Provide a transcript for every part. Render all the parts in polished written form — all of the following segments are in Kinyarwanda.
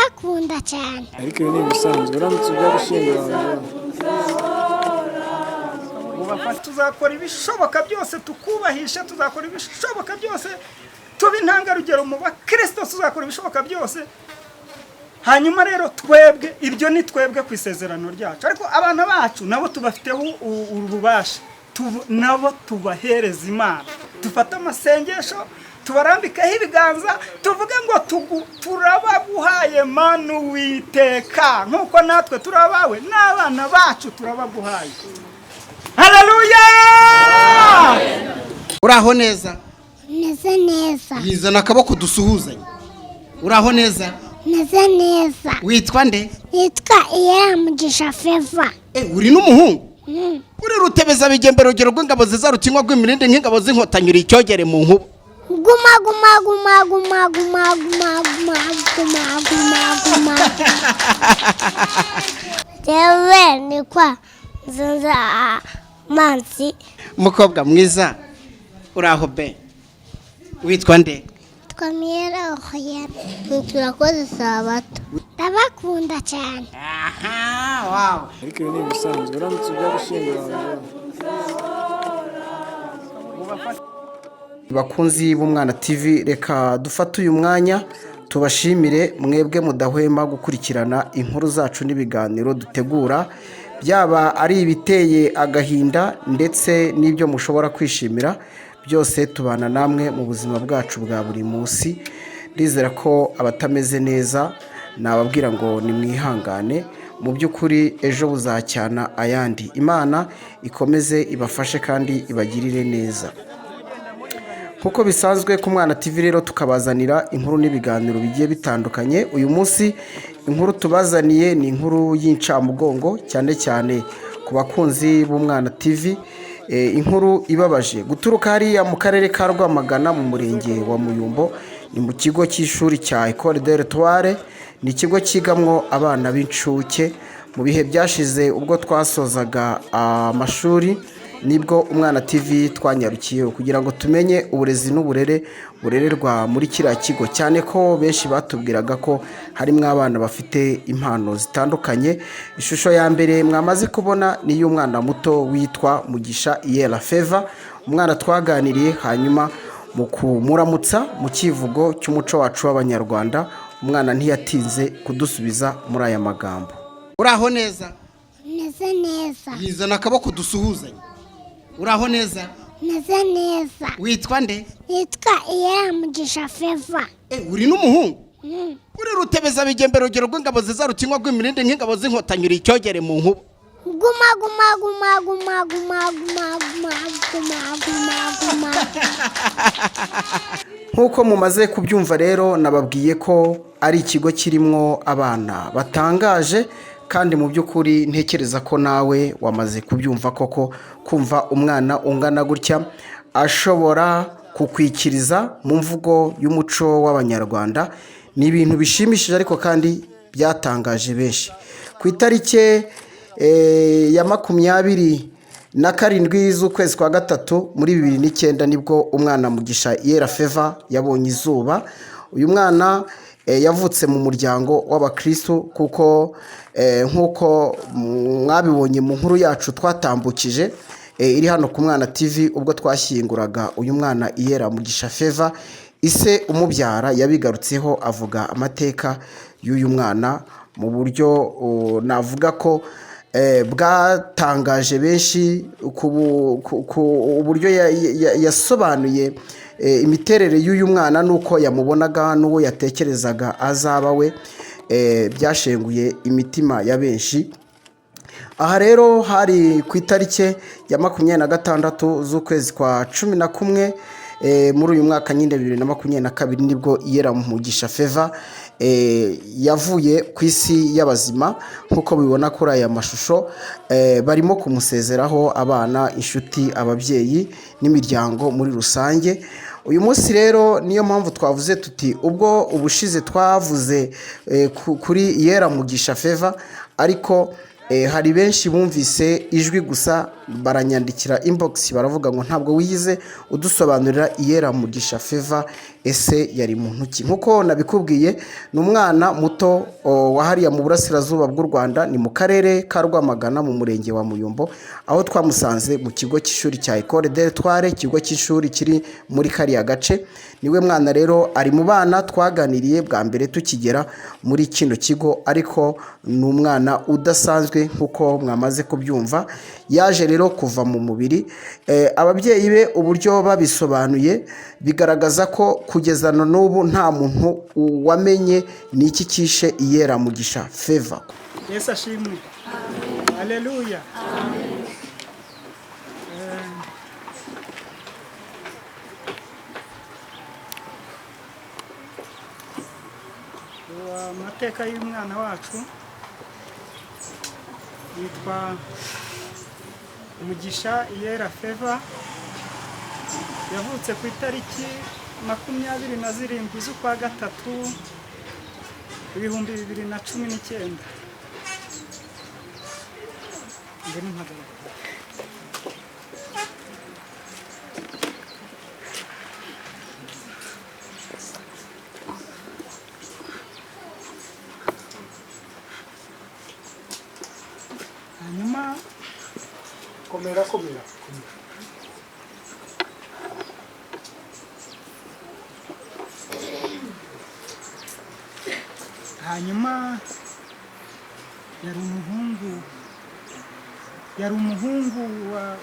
Ndabakunda cyane. Ariko ibi ni ibisanzwe, uramutse ujya gushyingura. Tuzakora ibishoboka byose tukubahisha, tuzakora ibishoboka byose tuba intangarugero mu bakirisito, tuzakora ibishoboka byose. Hanyuma rero twebwe, ibyo ni twebwe ku isezerano ryacu, ariko abana bacu nabo tubafiteho ububasha, nabo tubahereza Imana, dufate amasengesho, tubarambikeho ibiganza, tuvuge ngo turabaguhaye Manu Witeka, nk'uko natwe turabawe, n'abana bacu turabaguhaye. Haleluya! Uraho neza? Meze neza. Yizana akaboko dusuhuzanye. Uraho neza? Meze neza. Witwa nde? Yitwa Iyeramugisha Feva. Uri n'umuhungu, uri rutebeza bigembe, rugero rw'ingabo zizarukinywa rw'imirindi nk'ingabo z'inkotanyi, uri icyogere mu nkuba. Guma guma guma guma guma guma guma guma guma guma. Jewe nitwa Nzinza Manzi. Umukobwa mwiza, uraho be? Witwa nde? Twamira Ohoyera. Turakoze Sabato. Ndabakunda cyane. Aha, wow. Ariko ibi ni ibisanzwe, uramutse ujya gushyingura. Bakunzi b'Umwana TV, reka dufate uyu mwanya tubashimire mwebwe mudahwema gukurikirana inkuru zacu n'ibiganiro dutegura, byaba ari ibiteye agahinda ndetse n'ibyo mushobora kwishimira byose. Tubana namwe mu buzima bwacu bwa buri munsi. Ndizera ko abatameze neza nababwira ngo nimwihangane, mu by'ukuri ejo buzacyana ayandi. Imana ikomeze ibafashe kandi ibagirire neza. Nk'uko bisanzwe ku Mwana TV rero, tukabazanira inkuru n'ibiganiro bigiye bitandukanye. Uyu munsi inkuru tubazaniye ni inkuru y'incamugongo, cyane cyane ku bakunzi b'Umwana TV. Inkuru ibabaje guturuka hariya mu karere ka Rwamagana, mu murenge wa Muyumbo, ni mu kigo cy'ishuri cya Ecole de l'Etoile. Ni ikigo cyigamwo abana b'incuke. Mu bihe byashize, ubwo twasozaga amashuri, nibwo Umwana TV twanyarukiye kugira ngo tumenye uburezi n'uburere burererwa muri kiriya kigo, cyane ko benshi batubwiraga ko harimo abana bafite impano zitandukanye. Ishusho ya mbere mwamaze kubona ni iy'umwana muto witwa Mugisha Iyera Feva, umwana twaganiriye. Hanyuma mu kumuramutsa mu kivugo cy'umuco wacu w'Abanyarwanda, umwana ntiyatinze kudusubiza muri aya magambo: Uraho neza? Meze neza. Yizana akaboko dusuhuzanye. Uraho neza? Meze neza. Witwa nde? Yitwa Iyeramugisha Feva. Uri n'umuhungu, uri rutebeza bigembe, rugero rw'ingabo zizarukinywa rw'imirindi nk'ingabo z'inkotanyi, uri icyogere mu nkuba. Guma guma guma guma guma guma guma guma guma guma. Nk'uko mumaze kubyumva rero, nababwiye ko ari ikigo kirimo abana batangaje, kandi mu by'ukuri ntekereza ko nawe wamaze kubyumva koko. Kumva umwana ungana gutya ashobora kukwikiriza mu mvugo y'umuco w'Abanyarwanda ni ibintu bishimishije, ariko kandi byatangaje benshi. Ku itariki ya 27 z'ukwezi kwa gatatu muri 2009, nibwo umwana Mugisha Yera Feva yabonye izuba. Uyu mwana yavutse mu muryango w'abakristu, kuko nk'uko mwabibonye mu nkuru yacu twatambukije iri hano ku Mwana TV, ubwo twashyinguraga uyu mwana Iyera Mugisha Feva, ise umubyara yabigarutseho, avuga amateka y'uyu mwana mu buryo navuga ko bwatangaje benshi ku uburyo yasobanuye imiterere y'uyu mwana n'uko yamubonaga n'uwo yatekerezaga azaba we, byashenguye imitima ya benshi. Aha rero hari ku itariki ya 26 z'ukwezi kwa 11 muri uyu mwaka nyine 2022, nibwo Iyera Mugisha Feva yavuye ku isi y'abazima. Nk'uko bibona kuri aya mashusho, barimo kumusezeraho, abana, inshuti, ababyeyi n'imiryango muri rusange. Uyu munsi rero niyo mpamvu twavuze tuti ubwo ubushize twavuze kuri Iyera Mugisha Feva, ariko hari benshi bumvise ijwi gusa baranyandikira inbox, baravuga ngo ntabwo wigize udusobanurira Iyera Mugisha Feva. Ese yari muntu ki? Nk'uko nabikubwiye, ni umwana muto wa hariya mu burasirazuba bw'u Rwanda, ni mu karere ka Rwamagana mu murenge wa Muyumbo, aho twamusanze mu kigo cy'ishuri cya Ecole de l'Etoile, ikigo cy'ishuri kiri muri kariya gace. Niwe mwana rero ari mu bana twaganiriye bwa mbere tukigera muri kino kigo, ariko ni umwana udasanzwe nk'uko mwamaze kubyumva. Yaje rero kuva mu mubiri. Ababyeyi be uburyo babisobanuye bigaragaza ko kugeza na n'ubu nta muntu wamenye ni iki kishe Iyera Mugisha Favor. Yesu ashimwe. Haleluya. Amateka y'umwana wacu yitwa Mugisha Iyera Favor, yavutse ku itariki 27 z'ukwa gatatu 2019. Ngwino mpagarare. Hanyuma Komera, komera, komera. Hanyuma yari umuhungu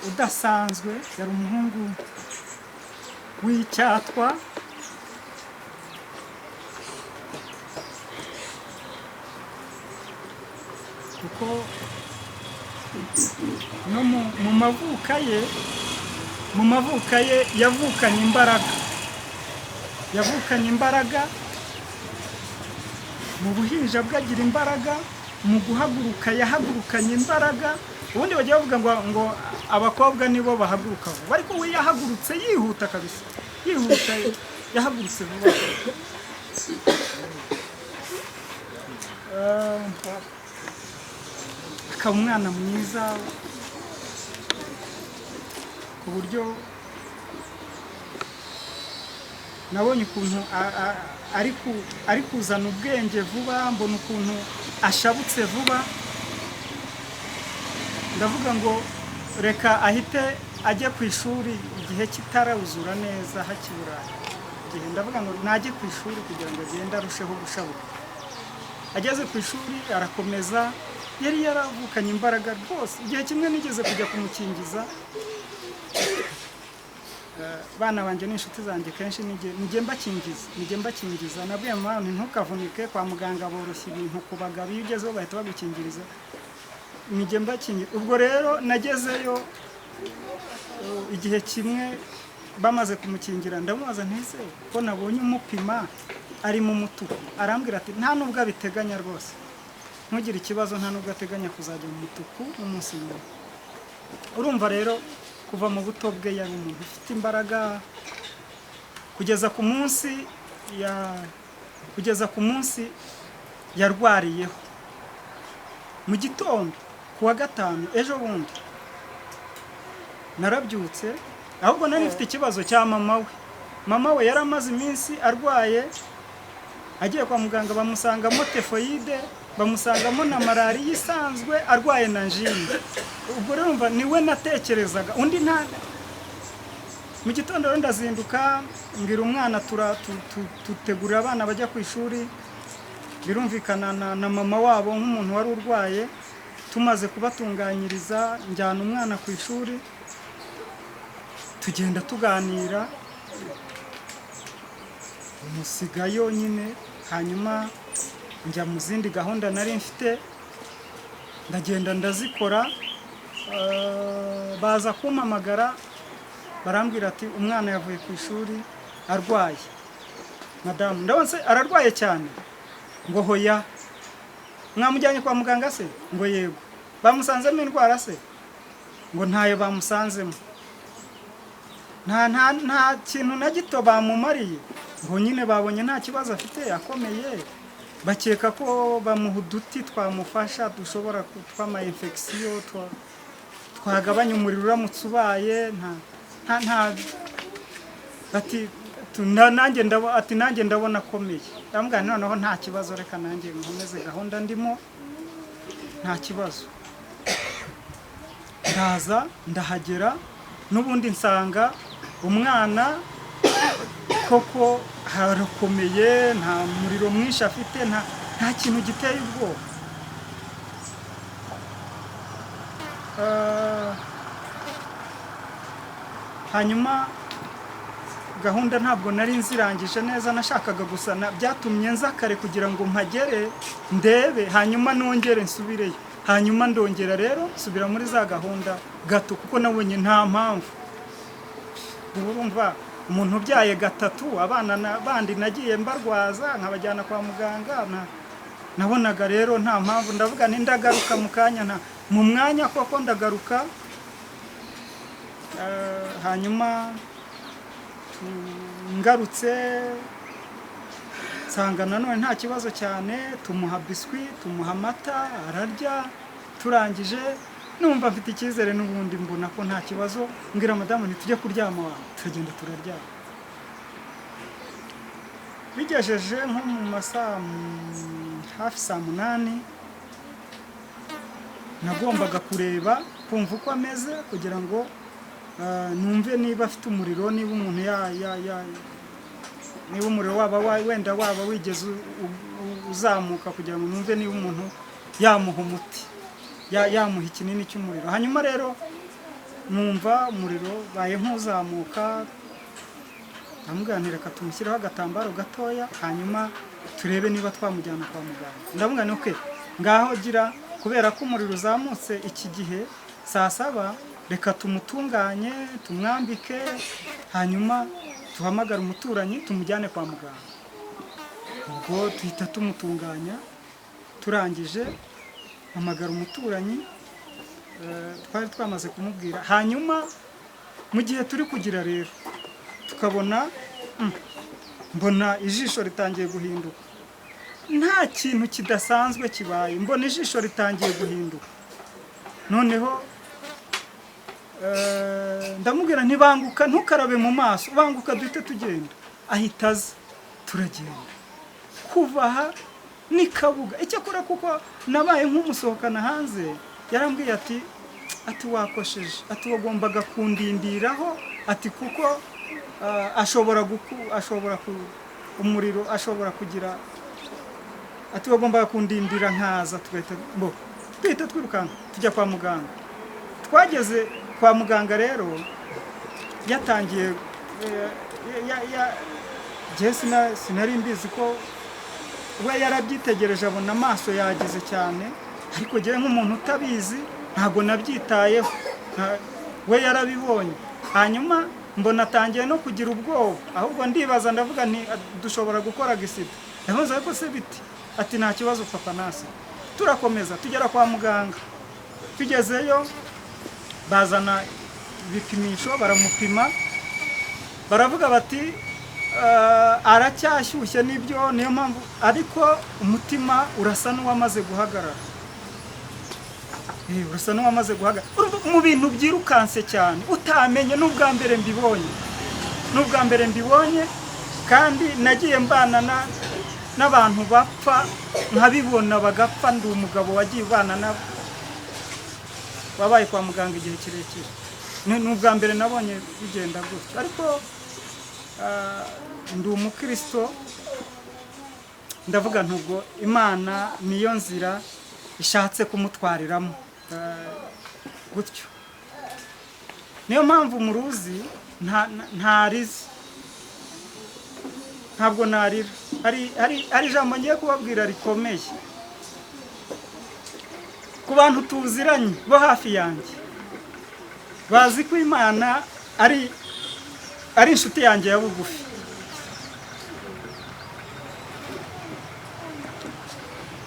udasanzwe, yari umuhungu w'icyatwa. Kuko no mu mavuka ye yavukanye imbaraga, yavukanye imbaraga mu buhinja bwe, agira imbaraga mu guhaguruka, yahagurukanye imbaraga. Ubundi bajya bavuga ngo abakobwa nibo bahaguruka vuba, ariko we yahagurutse yihuta kabisa, yihuta, yahagurutse vuba. Akaba umwana mwiza ku buryo nabonye ukuntu ari kuzana ubwenge vuba, mbona ukuntu ashabutse vuba, ndavuga ngo reka ahite ajye ku ishuri igihe kitaruzura neza, hakibura igihe, ndavuga ngo najye ku ishuri kugira ngo agende arusheho gushabuka. Ageze ku ishuri arakomeza, yari yaravukanye imbaraga rwose. Igihe kimwe nigeze kujya kumukingiza, bana banjye n'inshuti zanjye kenshi nijye mbakingiza. Nabwiye mama nti ntukavunike, kwa muganga boroshya ibintu ku bagabo, iyo ugezeho bahita bagukingiriza, nijye mbakingiza. Ubwo rero nagezeyo igihe kimwe bamaze kumukingira, ndamubaza nti ese ko nabonye umupima ari mu mutuku? Arambwira ati nta nubwo abiteganya rwose, ntugire ikibazo, nta nubwo ateganya kuzajya mu mutuku umunsi n'umwe. Urumva rero kuva mu buto bwe yari umuntu ufite imbaraga kugeza ku munsi yarwariyeho mu gitondo ku wa gatanu ejo bundi. Narabyutse, ahubwo nari mfite ikibazo cya mama we. Mama we yari amaze iminsi arwaye, agiye kwa muganga bamusangamo tefoyide, bamusangamo na malariya isanzwe, arwaye na angine. Ubwo rero urumva niwe natekerezaga, undi nta. Mu gitondo rero ndazinduka, mbwira umwana tutegurira abana bajya ku ishuri, birumvikana na mama wabo nk'umuntu wari urwaye. Tumaze kubatunganyiriza njyana umwana ku ishuri, tugenda tuganira, umusigayo nyine. Hanyuma njya mu zindi gahunda nari mfite, ndagenda ndazikora. Baza kumpamagara barambwira ati umwana yavuye ku ishuri arwaye. Madamu, ndabona se ararwaye cyane? Ngo hoya. Mwamujyanye kwa muganga se? Ngo yego. Bamusanzemo indwara se? Ngo ntayo bamusanzemo, nta kintu na gito bamumariye. Ngo nyine babonye nta kibazo afite akomeye, bakeka ko bamuha uduti twamufasha dushobora twama infection, twagabanya umuriro uramutse ubaye. Nta bati Nanjye ati nanjye ndabona akomeye. Ndamubwira nti noneho nta kibazo, reka nanjye nkomeze gahunda ndimo, nta kibazo. Ndaza ndahagera, n'ubundi nsanga umwana koko harakomeye, nta muriro mwinshi afite, nta kintu giteye ubwoba. Hanyuma gahunda ntabwo nari nzirangije neza, nashakaga gusa byatumye nza kare kugira ngo mpagere ndebe, hanyuma nongere nsubireyo. Hanyuma ndongera rero nsubira muri za gahunda gato, kuko nabonye nta mpamvu. Ubu urumva umuntu ubyaye gatatu, abana bandi nagiye mbarwaza nkabajyana kwa muganga, nabonaga rero nta mpamvu. Ndavuga nti ndagaruka mu kanya, nta mu mwanya koko ndagaruka. Hanyuma ngarutse nsanga nanone nta kibazo cyane, tumuha biswi, tumuha amata ararya. Turangije numva mfite icyizere n'ubundi, mbona ko nta kibazo, mbwira madamu nti tujye kuryama wangu, turagenda turaryama. Bigejeje nko mu masaa hafi saa 8, nagombaga kureba kumva uko ameze kugira ngo numve niba afite umuriro, niba umuntu ya, ya, ya niba umuriro waba wenda waba wigeze uzamuka, kugira ngo numve niba umuntu yamuha umuti, yamuha ikinini cy'umuriro. Hanyuma rero numva umuriro baye nk'uzamuka, ndamubwira nti reka tumushyireho agatambaro gatoya, hanyuma turebe niba twamujyana kwa muganga. Ndamubwira nti okay, ngaho gira, kubera ko umuriro uzamutse iki gihe saa 7, reka tumutunganye tumwambike, hanyuma duhamagare umuturanyi tumujyane kwa muganga. Ubwo tuhita tumutunganya, turangije hamagara umuturanyi, twari twamaze kumubwira. Hanyuma mu gihe turi kugira rero tukabona, mbona ijisho ritangiye guhinduka, nta kintu kidasanzwe kibaye, mbona ijisho ritangiye guhinduka. Noneho ndamubwira ntibanguka, ntukarabe mu maso, banguka duhite tugenda. Ahita aza turagenda kuva aha ni Kabuga. Icyakora kuko nabaye nk'umusohokana hanze, yarambwiye ati wakosheje, ati wagombaga kundindiraho, ati kuko ashobora ashobora umuriro ashobora kugira, ati wagombaga kundindira nkaza tugahita bo duhita twirukanka tujya kwa muganga. Twageze kwa muganga rero yatangiye jye sinari mbizi ko we yarabyitegereje abona amaso yagize cyane, ariko jyewe nk'umuntu utabizi ntabwo nabyitayeho, we yarabibonye. Hanyuma mbona atangiye no kugira ubwoba, ahubwo ndibaza ndavuga nti dushobora gukora gisida. Ndamubaza ariko se biti, ati nta kibazo papa nasi. Turakomeza tugera kwa muganga, tugezeyo bazana ibipimisho baramupima, baravuga bati aracyashyushye nibyo, niyo mpamvu, ariko umutima urasa n'uwamaze guhagarara. Urasa n'uwamaze guhagarara. Urumva mu bintu byirukanse cyane utamenye, n'ubwa mbere mbibonye, n'ubwa mbere mbibonye, kandi nagiye mbana n'abantu bapfa nkabibona bagapfa. Ndi umugabo wagiye ubana na wabaye kwa muganga igihe kirekire, ni ubwa mbere nabonye bigenda gutyo. Ariko ndi umukristo, ndavuga ntubwo Imana niyo nzira ishatse kumutwariramo, gutyo. Niyo mpamvu muruzi ntarize, ntabwo narira. Hari ijambo ngiye kubabwira rikomeye ku bantu tuziranye bo hafi yanjye, bazi ko Imana ari inshuti yanjye ya bugufi.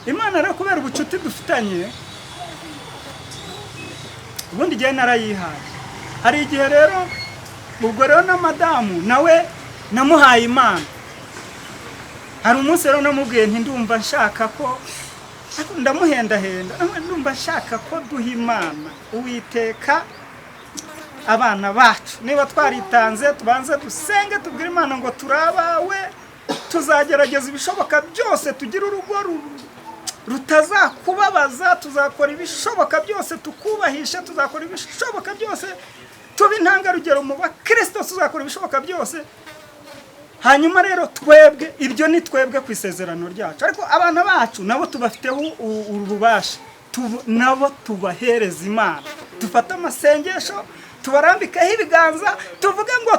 Imana rero kubera ubucuti dufitanye, ubundi igihe narayihaye. Hari igihe rero ubwo rero na madamu nawe namuhaye Imana. Hari umunsi rero namubwiye nti ndumva nshaka ko, ndamuhendahenda, ndumva nshaka ko duha Imana Uwiteka Abana bacu niba twaritanze, tubanze dusenge, tubwire Imana ngo turabawe, tuzagerageza ibishoboka byose tugire urugo rutazakubabaza, tuzakora ibishoboka byose tukubahisha, tuzakora ibishoboka byose tuba intangarugero mu bakristo, tuzakora ibishoboka byose. Hanyuma rero twebwe ibyo ni twebwe ku isezerano ryacu, ariko abana bacu nabo tubafiteho ububasha, nabo tubahereza Imana, dufate amasengesho, tubarambikeho ibiganza, tuvuge ngo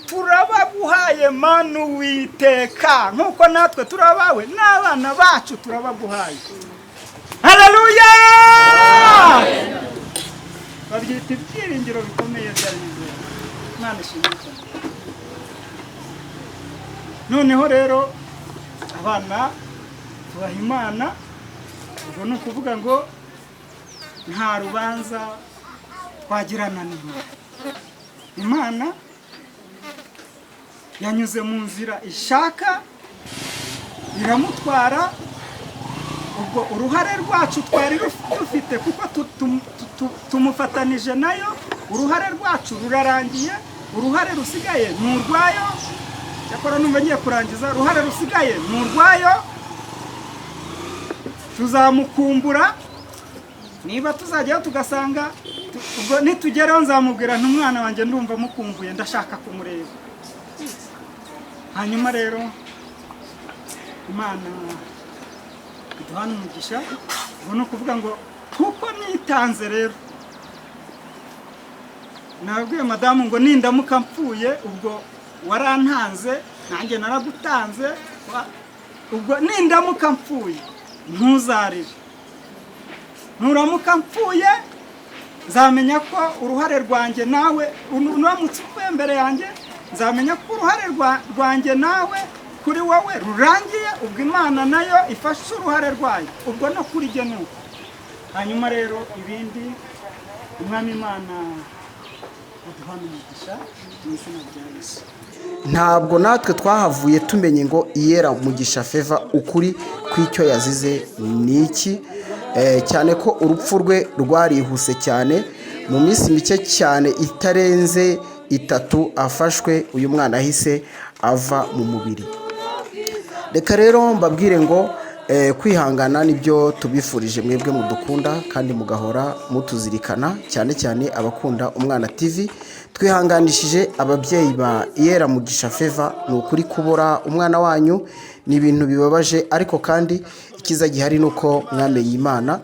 turabaguhaye Manu Witeka, nk'uko natwe turabawe n'abana bacu turabaguhaye. Haleluya! Babyita ibyiringiro bikomeye by'abizera. Imana ishimwe cyane. Noneho rero abana tubaha Imana, ubwo ni ukuvuga ngo nta rubanza twagirana n'Imana. Imana yanyuze mu nzira ishaka iramutwara, ubwo uruhare rwacu twari dufite kuko tumufatanije nayo, uruhare rwacu rurarangiye, uruhare rusigaye ni urwayo. Cyakora numva ngiye kurangiza, uruhare rusigaye ni urwayo, tuzamukumbura niba tuzajyayo tugasanga ubwo nitugeraho nzamubwira nti umwana wanjye ndumva mukumbuye, ndashaka kumureba. Hanyuma rero Imana iduhana umugisha, ubwo ni ukuvuga ngo kuko nitanze rero, nabwiye madamu ngo nindamuka mpfuye ubwo warantanze nanjye naragutanze, ubwo nindamuka mpfuye ntuzarire, nuramuka mpfuye nzamenya ko uruhare rwanjye nawe, uramutse upfuye mbere yanjye nzamenya ko uruhare rwanjye nawe kuri wowe rurangiye, ubwo Imana nayo ifashe uruhare rwayo, ubwo no kuri jye nuko. Hanyuma rero ibindi Umwami Imana aduhana umugisha mu izina rya Yesu. Ntabwo natwe twahavuye tumenye ngo Iyera Mugisha Favor ukuri kw'icyo yazize ni iki, cyane ko urupfu rwe rwarihuse cyane, mu minsi mike cyane itarenze 3 afashwe, uyu mwana ahise ava mu mubiri. Reka rero mbabwire ngo kwihangana nibyo tubifurije mwebwe mudukunda kandi mugahora mutuzirikana, cyane cyane abakunda Umwana TV. Twihanganishije ababyeyi ba Iyera Mugisha Favor, ni ukuri kubura umwana wanyu ni ibintu bibabaje, ariko kandi ikiza gihari nuko mwamenye Imana.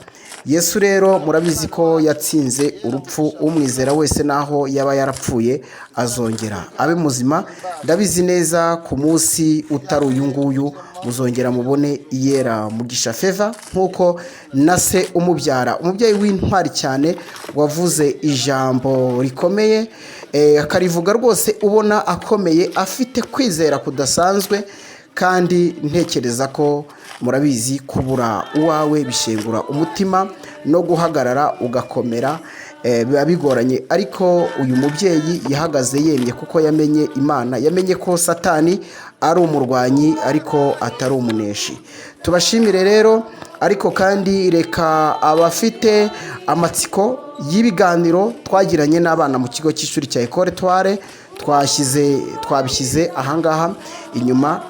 Yesu rero murabizi ko yatsinze urupfu, umwizera wese naho yaba yarapfuye azongera abe muzima. Ndabizi neza ku munsi utari uyu nguyu muzongera mubone Iyera Mugisha Favor, nkuko na se umubyara, umubyeyi w'intwari cyane, wavuze ijambo rikomeye, akarivuga rwose ubona akomeye, afite kwizera kudasanzwe. Kandi ntekereza ko murabizi kubura uwawe bishengura umutima, no guhagarara ugakomera biba bigoranye, ariko uyu mubyeyi yahagaze yemye kuko yamenye Imana, yamenye ko Satani ari umurwanyi ariko atari umuneshi. Tubashimire rero, ariko kandi reka abafite amatsiko y'ibiganiro twagiranye n'abana mu kigo cy'ishuri cya Ecole Etoile, twabishyize ahangaha inyuma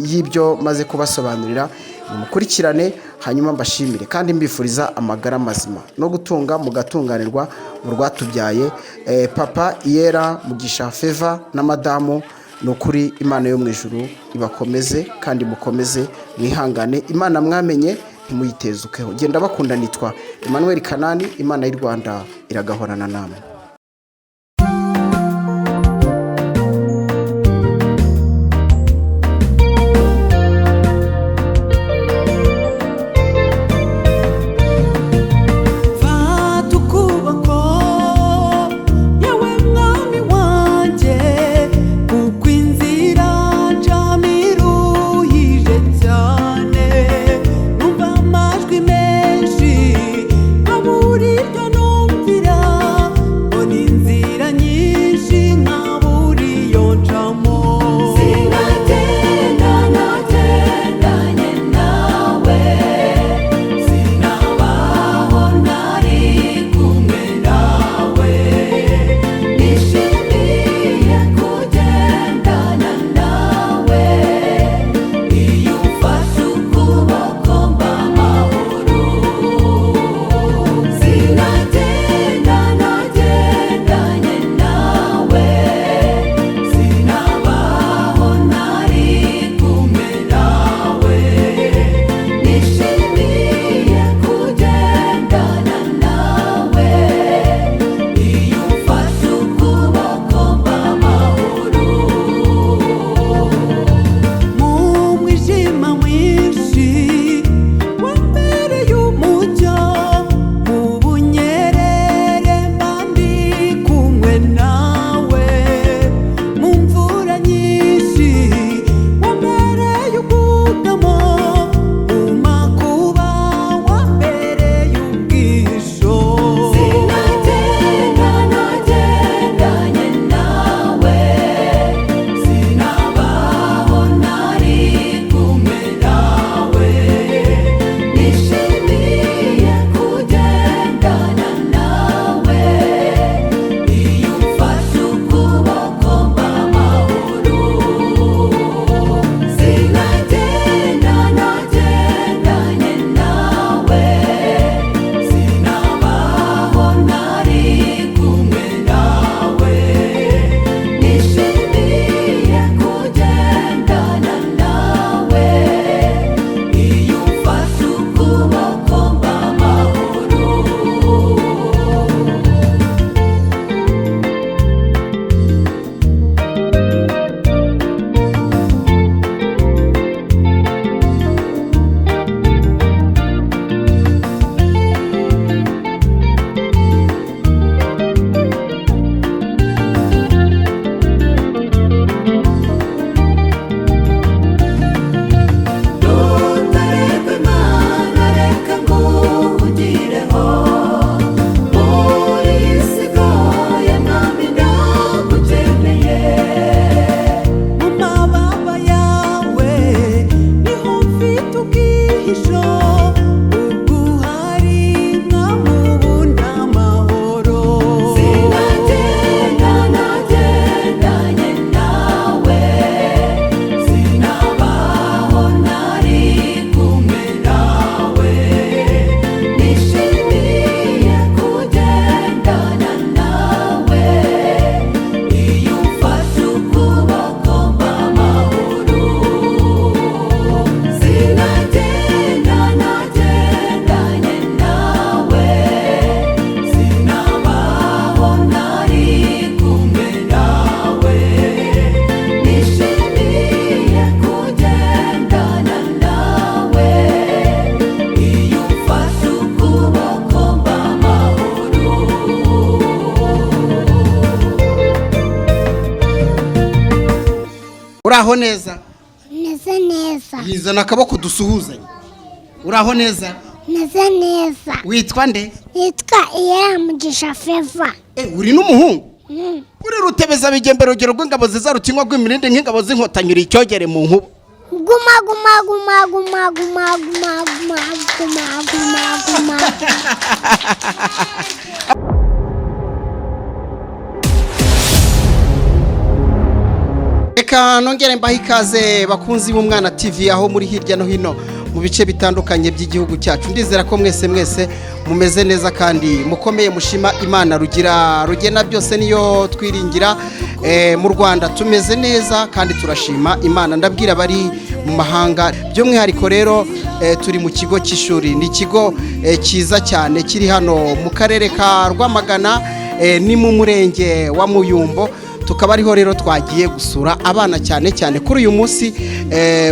y'ibyo maze kubasobanurira, nimukurikirane. Hanyuma mbashimire kandi mbifuriza amagara mazima no gutunga mugatunganirwa mu rwatubyaye. Papa Iyera Mugisha Favor na madamu, ni ukuri Imana yo mu ijuru ibakomeze kandi mukomeze mwihangane, Imana mwamenye ntimuyitezukeho. Genda bakunda, nitwa Emmanuel Kanani, Imana y'u Rwanda iragahorana namwe. Fata ukuboko yewe mwami wanjye, kuko inzira njamiruhije cyane, numva amajwi menshi nkabura iryo numvira. Uraho neza? Meze neza. Yizana akaboko dusuhuzanye. Uraho neza? Meze neza. Witwa nde? Nitwa Iyeramugisha Feva. Uri n'umuhungu? Uri rutebeza bigembe rugero rw'ingabo zizarukinywa rw'imirindi nk'ingabo z'inkotanyi, uri icyogere mu nkuba. Guma guma guma guma guma guma guma guma guma guma. Reka nongere mbahe ikaze bakunzi b'Umwana TV aho muri hirya no hino mu bice bitandukanye by'igihugu cyacu. Ndizera ko mwese mwese mumeze neza kandi mukomeye, mushima Imana rugira rugena byose niyo twiringira. Mu Rwanda tumeze neza kandi turashima Imana. Ndabwira bari mu mahanga by'umwihariko rero, turi mu kigo cy'ishuri. Ni ikigo cyiza cyane kiri hano mu karere ka Rwamagana, ni mu murenge wa Muyumbo. Tukaba ariho rero twagiye gusura abana cyane cyane kuri uyu munsi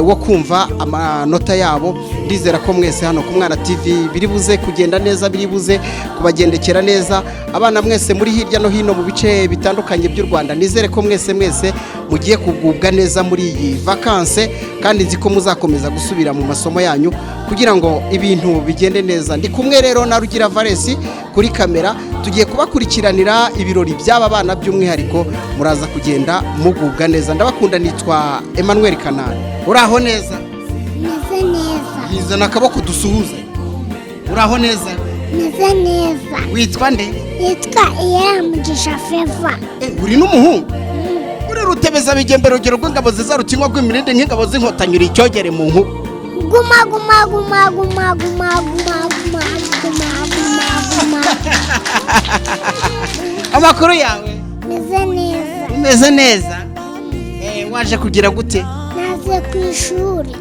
wo kumva amanota yabo. Ndizera ko mwese hano ku Mwana TV biri buze kugenda neza, biri buze kubagendekera neza. Abana mwese muri hirya no hino mu bice bitandukanye by'u Rwanda, nizere ko mwese mwese mugiye kugubwa neza muri iyi vakanse, kandi nzi ko muzakomeza gusubira mu masomo yanyu kugira ngo ibintu bigende neza. Ndi kumwe rero na Rugira Valesi kuri kamera, tugiye kubakurikiranira ibirori by'aba bana by'umwihariko, muraza kugenda mugubwa neza. Ndabakunda, nitwa Emmanuel Kanani. Uraho neza? Meze neza. Yizana akaboko dusuhuze. Uraho neza? Meze neza. Witwa nde? Nitwa Iyeramugisha Feva. Uri n'umuhungu? Uri rutebeza bigembe rugero rw'ingabo zizarukinywa rw'imirindi nk'ingabo z'inkotanyi, uri icyogere mu nkuba. Guma guma guma guma guma guma guma guma guma guma. Amakuru yawe? Meze neza. Umeze neza? Waje kugira gute? Naze ku ishuri.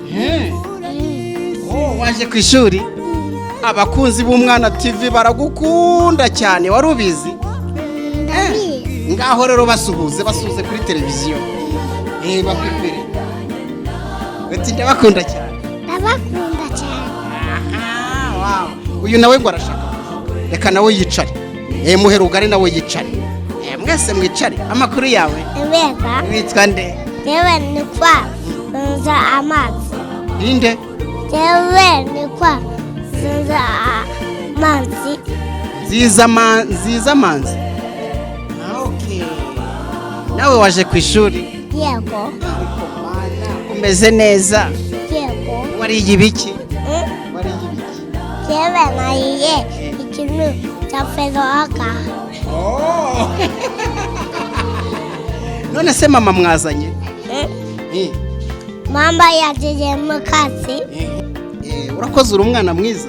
Waje ku ishuri? Abakunzi b'Umwana TV baragukunda cyane, wari ubizi? Ndabizi. Ngaho rero basuhuze, basuhuze kuri televiziyo. Bakwibwire. Uti ndabakunda cyane. Ndabakunda cyane. Wow. Uyu nawe ngo arashaka kuvuga. Reka nawe yicare. Muherugare nawe yicare. Mwese mwicare. Amakuru yawe? Meza. Witwa nde? Yewe nitwa Nza Amazi. Ninde? Yewe nitwa Nza Amazi. Nziza Manzi. Okay. Nawe waje ku ishuri? Yego. Umeze neza? Yego. Wariye ibiki? Wariye ibiki? Yewe nariye ikintu cya feroga. None se mama mwazanye? Mama yagiye mu kazi. Urakoze, uri umwana mwiza.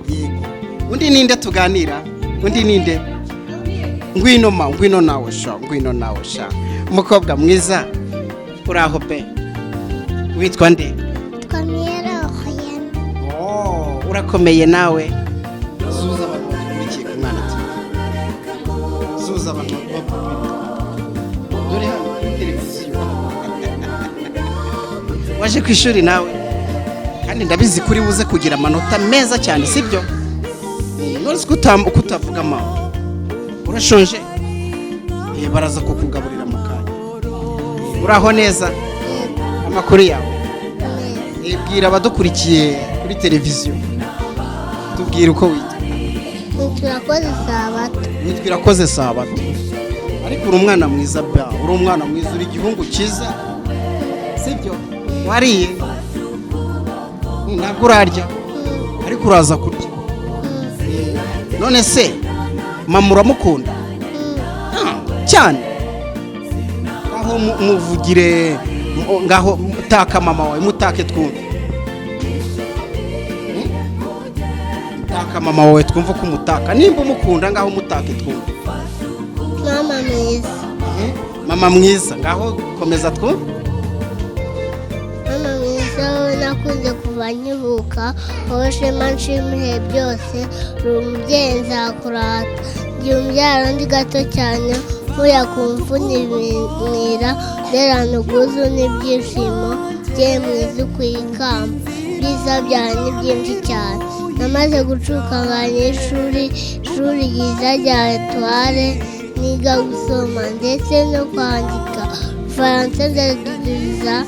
Yego. Undi ninde tuganira? Undi ninde? Ngwino ma, ngwino nawe sha, ngwino nawe sha. Umukobwa mwiza. Uraho pe. Witwa nde? Twamira Okhyen. Urakomeye nawe. Zuza abantu bakurikiye ku Mwana TV. Zuza abantu bakurikiye. Dore hano kuri televiziyo. Waje ku ishuri nawe? Kandi ndabizi kuri buze kugira amanota meza cyane, sibyo? None se kutavuga mama? Urashonje? Baraza kukugaburira mu kanya. Uraho neza? Amakuru yawe? Bwira abadukurikiye kuri televiziyo. Tubwire uko witwa. Turakoze Sabato. Witwa Irakoze Sabato. Ariko uri umwana mwiza ba, uri umwana mwiza, uri igihungu cyiza. Sibyo? Wariye? Ntabwo urarya. Ariko uraza kurya. None se mama uramukunda? Cyane. Ngaho muvugire, ngaho mutaka mama wawe, mutake twumve. Mutaka mama wawe twumve ko umutaka. Nimba umukunda ngaho mutake twumve. Mama mwiza. Mama mwiza, ngaho komeza twumve. Mama mwiza, wowe nakunze kuva nkivuka, wowe shema nshimiye byose, uri umubyeyi nzakurata. Igihe umbyara ndi gato cyane, nkuya ku mvunira, nderana ubwuzu n'ibyishimo, bye mwiza ukwiye ikamba. Ibyiza byawe ni byinshi cyane. Namaze gucuka ngana ishuri, ishuri ryiza rya Etoile, niga gusoma ndetse no kwandika. Faransa ndadudubiza,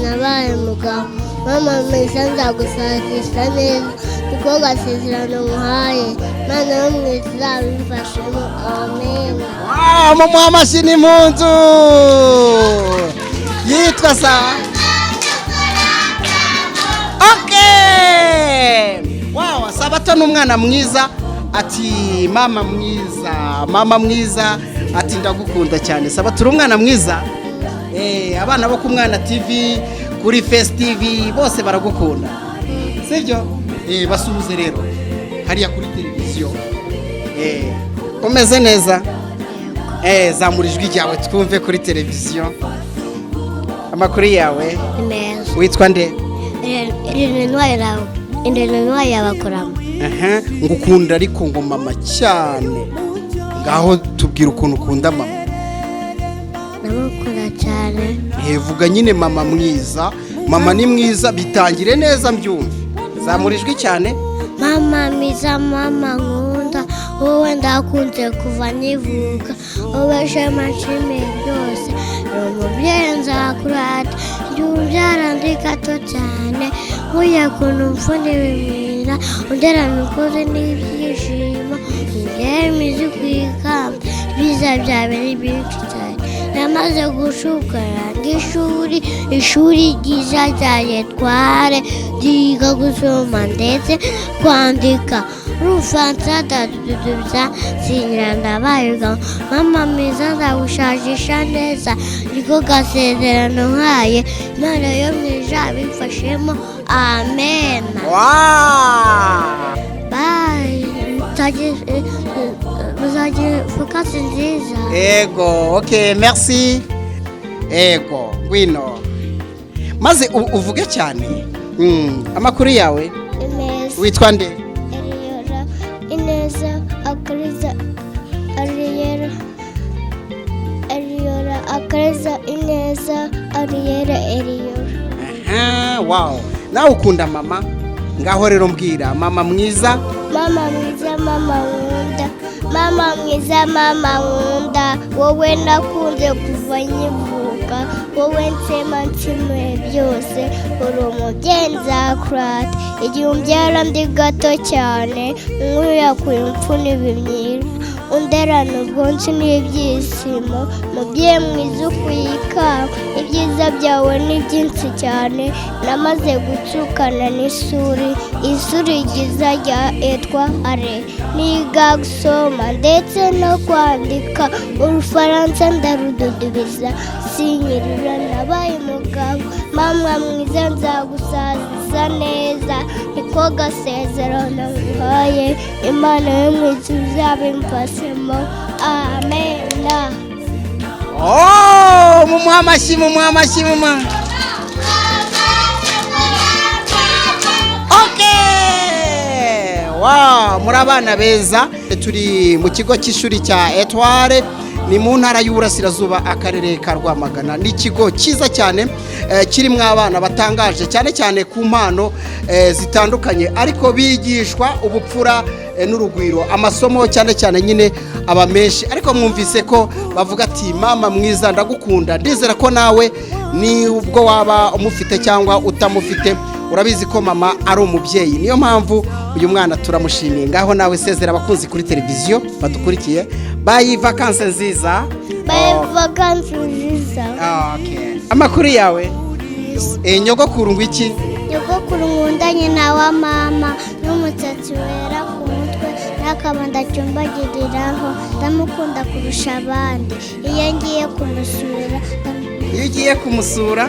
nabaye umugabo. Mama mwiza, nzagusazisha neza, niko gasezerano muhaye. Imana yo mu ijuru izabimfashemo. Amen. Wow, mumuha amashyi n'impundu. Yitwa sa Okay! Wow, Sabato ni umwana mwiza. Ati mama mwiza, mama mwiza, ati ndagukunda cyane. Sabato, uri umwana mwiza. Abana bo ku Mwana TV, kuri Face TV, bose baragukunda, sibyo? Basuhuze rero hariya kuri televiziyo. Umeze neza? Zamura ijwi ryawe twumve kuri televiziyo. Amakuru yawe? Ni meza. Witwa nde? Irene yabakuramo. Aha, ngo ukunda ariko ngo mama cyane. Ngaho tubwira ukuntu ukunda mama. Ndamukunda cyane. Vuga nyine mama mwiza, mama ni mwiza, bitangire neza mbyumve. Zamura ijwi cyane. Mama mwiza, mama nkunda, wowe ndakunze kuva nkivuka, wowe shema nshimiye byose, uri umubyeyi nzakurata. Igihe umbyara ndi gato cyane, nkuye kuntu mfuna ibimwira, underana ukuze n'ibyishimo, umubyeyi mwiza ukwikamba, ibyiza byawe ni byinshi cyane. Namaze gushukara ishuri, ishuri ryiza rya Etware, ryiga gusoma ndetse kwandika urufaransa ndadudubiza, sinyira ndabarirwa. Mama mwiza, nzagushajisha neza, niko gasezerano nkaye. Imana yo mu ijuru abimfashemo. Amen. Bye. Muzagire vacances nziza. Ego, okay, merci. Ego, ngwino maze uvuge cyane. Amakuru yawe? Meza. Witwa nde? Eliyora Ineza Akariza Ariyera, Eliyora Akariza Ineza Ariyera Eliyora. Aha, wow, nawe ukunda mama. Ngaho rero mbwira mama mwiza. Mama mwiza, mama nkunda, mama mwiza, mama nkunda, wowe nakunze kuva nkivuka, wowe nsema nsimuye byose, uri umubyeyi nzakurata. Igihe umbyara ndi gato cyane, nkuyakuye imfuna ibimyira, underana ubwonsi n'ibyishimo, mubyeyi mwiza ukwiye ikamba, ibyiza byawe ni byinshi cyane. Namaze gutsukana n'isuri, isuri ryiza rya etwa are, niga gusoma ndetse no kwandika, urufaransa ndarududubiza, sinyirira nabaye umugabo. Mama mwiza, nzagusaziza neza, niko gasezerano nguhaye. Imana yo mu ijuru izabimfashemo. Amena. Oh, mumuha amashyi, mumuha amashyi, mumuha. Okay! Wow, muri abana beza. Turi mu kigo cy'ishuri cya Etoile, ni mu ntara y'Uburasirazuba, akarere ka Rwamagana. Ni ikigo cyiza cyane, kirimo abana batangaje cyane cyane ku mpano zitandukanye, ariko bigishwa ubupfura n'urugwiro. Amasomo cyane cyane nyine aba menshi, ariko mwumvise ko bavuga ati mama mwiza, ndagukunda. Ndizera ko nawe nubwo waba umufite cyangwa utamufite, urabizi ko mama ari umubyeyi. Niyo mpamvu uyu mwana turamushimiye. Ngaho nawe sezera abakunzi kuri televiziyo badukurikiye. Bye, vacances nziza. Bye, vacances nziza. Okay. Amakuru yawe? Nyogokuru ngo iki? Nyogokuru nkunda, nyina wa mama, n'umusatsi wera ku mutwe n'akabando acumbagiriraho, ndamukunda kurusha abandi. Iyo ngiye kumusura Iyo ugiye kumusura,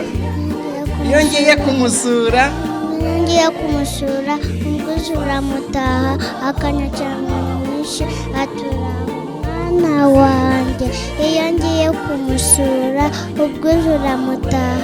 iyo ngiye kumusura, iyo ngiye kumusura, umugozi uramutaha, akanyakira mwinshi, atura mwana wanjye. Iyo ngiye kumusura, ubwuzu uramutaha.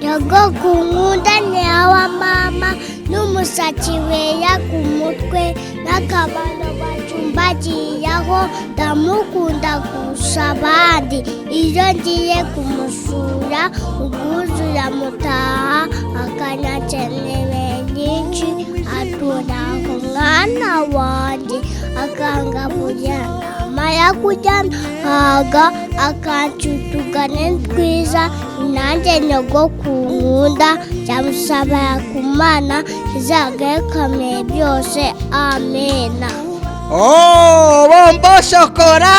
Nyogokuru nkunda, nyina wa mama, n'umusatsi wera ku mutwe n'akabando bacumbagiraho, ndamukunda kurusha abandi. Iyo ngiye kumusura, ubwuzu uramutaha, akanyakenere nyinshi, atura umwana wanjye, akangaburira na Namara kurya nkahaga, akanca utugane twiza. Nanjye nyogokuru nkunda, ndamusabira ku Mana izagakamere byose. Amena. Oh, bombo shokora!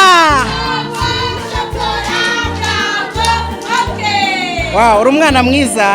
Wow, uri umwana mwiza.